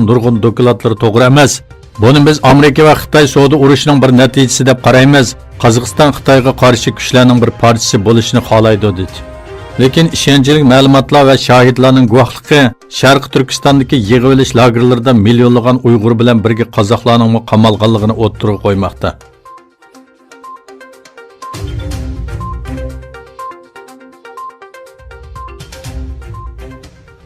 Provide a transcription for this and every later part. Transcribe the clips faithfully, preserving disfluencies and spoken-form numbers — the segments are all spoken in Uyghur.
نۇرغۇن دوكلاتلىرى توغرا ئەمەس. بۇنى بىز ئامېرىكا ۋە خىتاي سودا ئۇرۇشىنىڭ بىر نەتىجىسى دەپ قارايمىز. قازاقىستان خىتايغا قارشى كۈچلەرنىڭ بىر پارچىسى بولۇشنى خالايدۇ، دېدى. لېكىن ئىشەنچلىك مەلۇماتلار ۋە شاھىتلارنىڭ گۇۋاھلىقى شەرقىي تۈركىستاندىكى يىغىۋېلىش لاگېرلىرىدا مىليونلىغان ئۇيغۇر بىلەن بىرگە قازاقلارنىڭمۇ قامالغانلىقىنى ئوتتۇرىغا قويماقتا.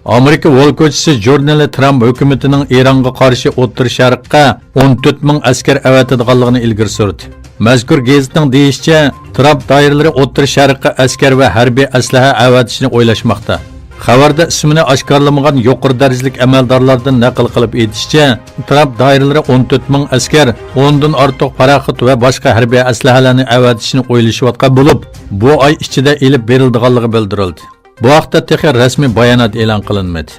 ئامېرىكا ۋول كوچىسى ژۇرنىلى ترامپ ھۆكۈمىتىنىڭ ئىرانغا قارشى ئوتتۇرا شەرققە ئون تۆت مىڭ ئەسكەر ئەۋەتىدىغانلىقىنى ئىلگىرى سۈردى. مەزكۇر گېزىتنىڭ دېيىشىچە، ترامپ دائىرىلىرى ئوتتۇرا شەرققە ئەسكەر ۋە ھەربىي ئەسلىھە ئەۋەتىشنى ئويلاشماقتا. خەۋەردە ئىسمىنى ئاشكارىلىمىغان يۇقىرى دەرىجىلىك ئەمەلدارلاردىن نەقىل قىلىپ ئېيتىشىچە، ترامپ دائىرىلىرى ئون تۆت مىڭ ئەسكەر، ئوندىن ئارتۇق پاراخوت ۋە باشقا ھەربىي ئەسلىھەلەرنى ئەۋەتىشنى ئويلىشىۋاتقان بولۇپ، بۇ ئاي ئىچىدە ئېلىپ بېرىلىدىغانلىقى بىلدۈرۈلدى. بۇ ھەقتە تېخى رەسمىي بايانات ئېلان قىلىنمىدى.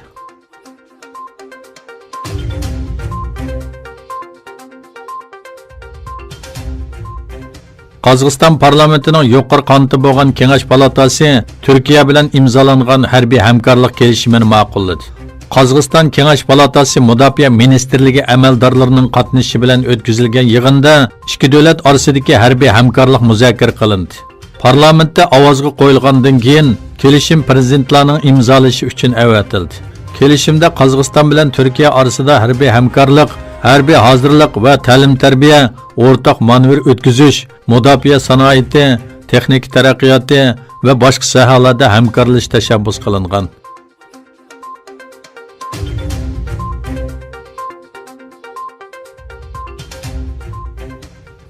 قازاقىستان پارلامېنتىنىڭ يۇقىرى قانىتى بولغان كېڭەش پالاتاسى تۈركىيە بىلەن ئىمزالانغان ھەربىي ھەمكارلىق كېلىشىمىنى ماقۇللىدى. قازاقىستان كېڭەش پالاتاسى مۇداپىئە مىنىستىرلىكى ئەمەلدارلىرىنىڭ قاتنىشىشى بىلەن ئۆتكۈزۈلگەن يىغىندا ئىككى دۆلەت ئارىسىدىكى ھەربىي ھەمكارلىق مۇزاكىرە قىلىندى. پارلامېنتتا ئاۋازغا قويۇلغاندىن كېيىن، كېلىشىم پىرېزىدېنتلارنىڭ ئىمزالىشى ئۈچۈن ئەۋەتىلدى. كېلىشىمدە قازاقىستان بىلەن تۈركىيە ئارىسىدا ھەربىي ھەمكارلىق، ھەربىي ھازىرلىق ۋە تەلىم-تەربىيە، ئورتاق مانېۋىر ئۆتكۈزۈش، مۇداپىئە سانائىتى، تېخنىكا تەرەققىياتى ۋە باشقا ساھەلەردە ھەمكارلىشىش تەشەببۇس قىلىنغان.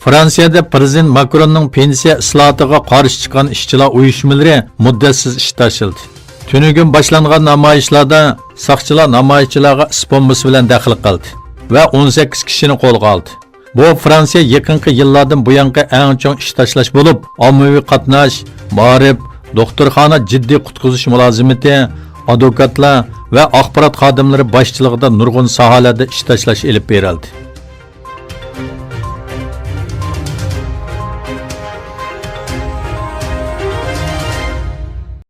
فرانسىيەدە پىرېزىدېنت ماكروننىڭ پېنسىيە ئىسلاھاتىغا قارشى چىققان ئىشچىلار ئۇيۇشمىلىرى مۇددەتسىز ئىش تاشلىدى. تۈنۈگۈن باشلانغان نامايىشلاردا ساقچىلار نامايىشچىلارغا ئىس بومبىسى بىلەن دەخلى قىلدى ۋە ئون سەككىز كىشىنى قولغا ئالدى. بۇ فرانسىيە يېقىنقى يىللاردىن بۇيانقى ئەڭ چوڭ ئىش تاشلاش بولۇپ، ئاممىۋى قاتناش، مائارىپ، دوختۇرخانا، جىددىي قۇتقۇزۇش مۇلازىمىتى، ئادۋوكاتلار ۋە ئاخبارات خادىملىرى باشچىلىقىدا نۇرغۇن ساھەلەردە ئىش تاشلاش ئېلىپ بېرىلدى.